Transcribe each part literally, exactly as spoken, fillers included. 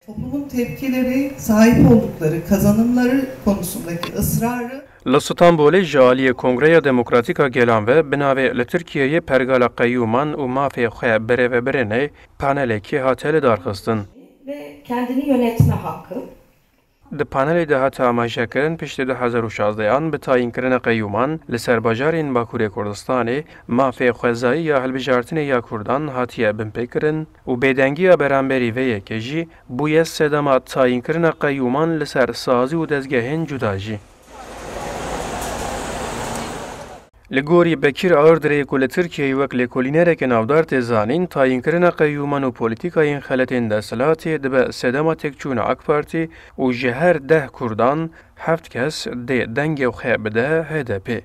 Toplumun tepkileri, sahip oldukları kazanımları konusundaki ısrarı Li Stenbolê ji aliyê Kongreya Demokratîk a Gelan ve bi navê Li Tirkiyeyê Pergala Qeyûman û Mafê Xwe Birêvebirinê panelekê hate lidarxistin. Ve kendini yönetme hakkı. Di panelê de hate amajekirin, piştî du hezar û şazdehan bi tayînkirina qeyûman li ser bajarên Bakurê Kurdistanê mafê xwezayî ya hilbijartinê ya Kurdan hatiye binpêkirin û bêdengiya beramberî vê yekê jî bûye sedema tayînkirina qeyûman li ser sazî û dezgehên cuda jî. Li gorî Bekir Ardirê ku li Tirkiyeyê wek lêkolînereke navdar tê zanîn, tayînkirina qeyûman û polîtîkayên xeletên desthilatê dibe sedema têkçûna AK Partî û ji her deh Kurdan heft kes dê dengê xwe bide H D P.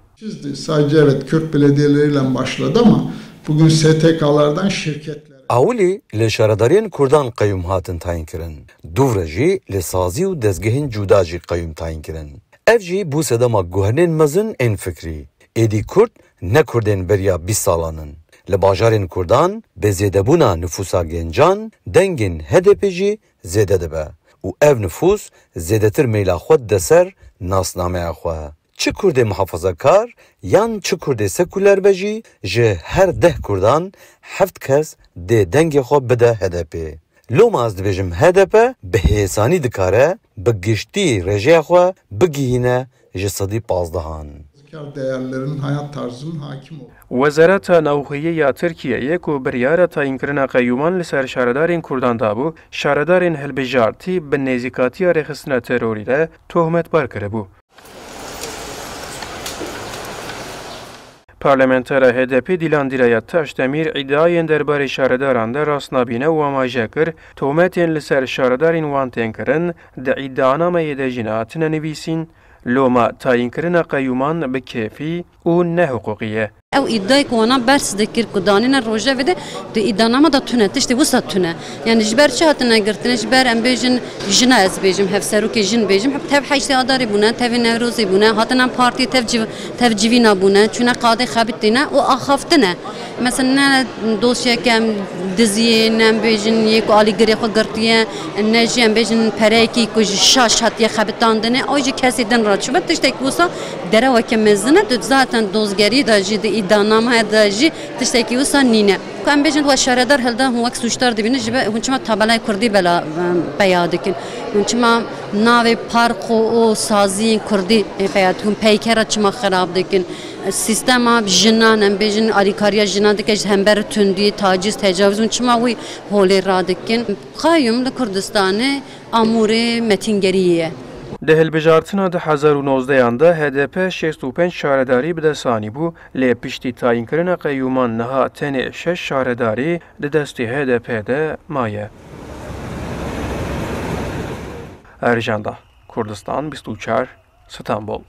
Sadece evet Kürt belediyeleriyle başladı ama bugün S T K'lardan şirketlere. Awilî li şaredariyên Kurdan qeyûm hatin tayin kirin. Dûv re jî li sazî û dezgehên cuda jî qeyûm tayin kirin. Ev jî bû sedema guhernên mezin ên fikrî. Êdî Kurd ne Kurdên beriya bîst salan in. Li bajarên Kurdan bi zêdebûna nifûsa gencan dengên H D P jî zêde dibe û ev nifûs zêdetir meyla xwe dide ser nasnameya xwe. Çi Kurdê muhafazakar yan çi Kurdê sekuler be jî ji her deh Kurdan heft kes dê dengê xwe bide H D P. Loma ez dibêjim H D P bi hêsanî dikare bi giştî rêjeya xwe bigihîne ji sedî pazdehan. Değerlerin hayat tarzının hakim oldu. Wezareta Navxweyî ya Tirkiyeyê ku biryara tayinkirina qeyûman li ser şaredarên Kurdan dabû, şaredarên hilbijartî bi nêzîkatiya rêxistina terorî re tohmetbar kiribû. Parlamentera H D P Dîlan Dîraya Taşdemîr îdiayên derbarê şaredaran de rast nabîne û amaje kir, tohmetên li ser şaredarên wan tên kirin, di îdianameyê de jî nehatine nivîsîn, loma tayinkirina qeyûman bi kêfî û nehiqûqî ye. Ew îdiayê ku wana bersiv dikir ku danîne rojevê de, di îdianama de tune, tiştê wisa tune. Yani ji ber çi hatine girtine? Ji ber em bêjin jina, ez bêjim, hevserokê jin bêjim, tev heştê Adarê bûne, tevê Newrozê bûne, hatine em partiyê tev civ-, tev civîna bûne, çûne qadê xebitîne û axaftine. Mesela ne dosyeke em diziyê, ne em bêjin yê ku alîgirê xwe girtiye, ne jî em bêjin pereyekî ku ji şaş hatiye xebitandinê, ew jî kesê din re çûbe, tiştekî wisa dereweke mezin e. Tu zaten dozgerî de jî, di îdianamaya de jî tiştekî wisa nîne. Ku em bêjin we şaredar hilda, hûn wek sûcdar dibînin, ji ber hûn çima tabelayê kurdî bela, em, peya dikin? Hûn çima navê park û, û saziyên kurdî, e, peya dikin? Hûn peykera çima xerab dikin? Sîstema jinan, em bêjin alîkariya jinan dike ji hember tundî, taciz, tecavuz, hûn çima wî holê radikin? Qeyûm li Kurdistanê amûrê metîngeriyê ye. Di hilbijartina du hezar û nozdehan de H D P şêst û pênc şaredarî bi dest anîbû, lê piştî tayinkirina qeyûman niha tenê şeş şaredarî di destê H D P de maye. Erjenda, Kurdistan bîst û çar, Stenbol.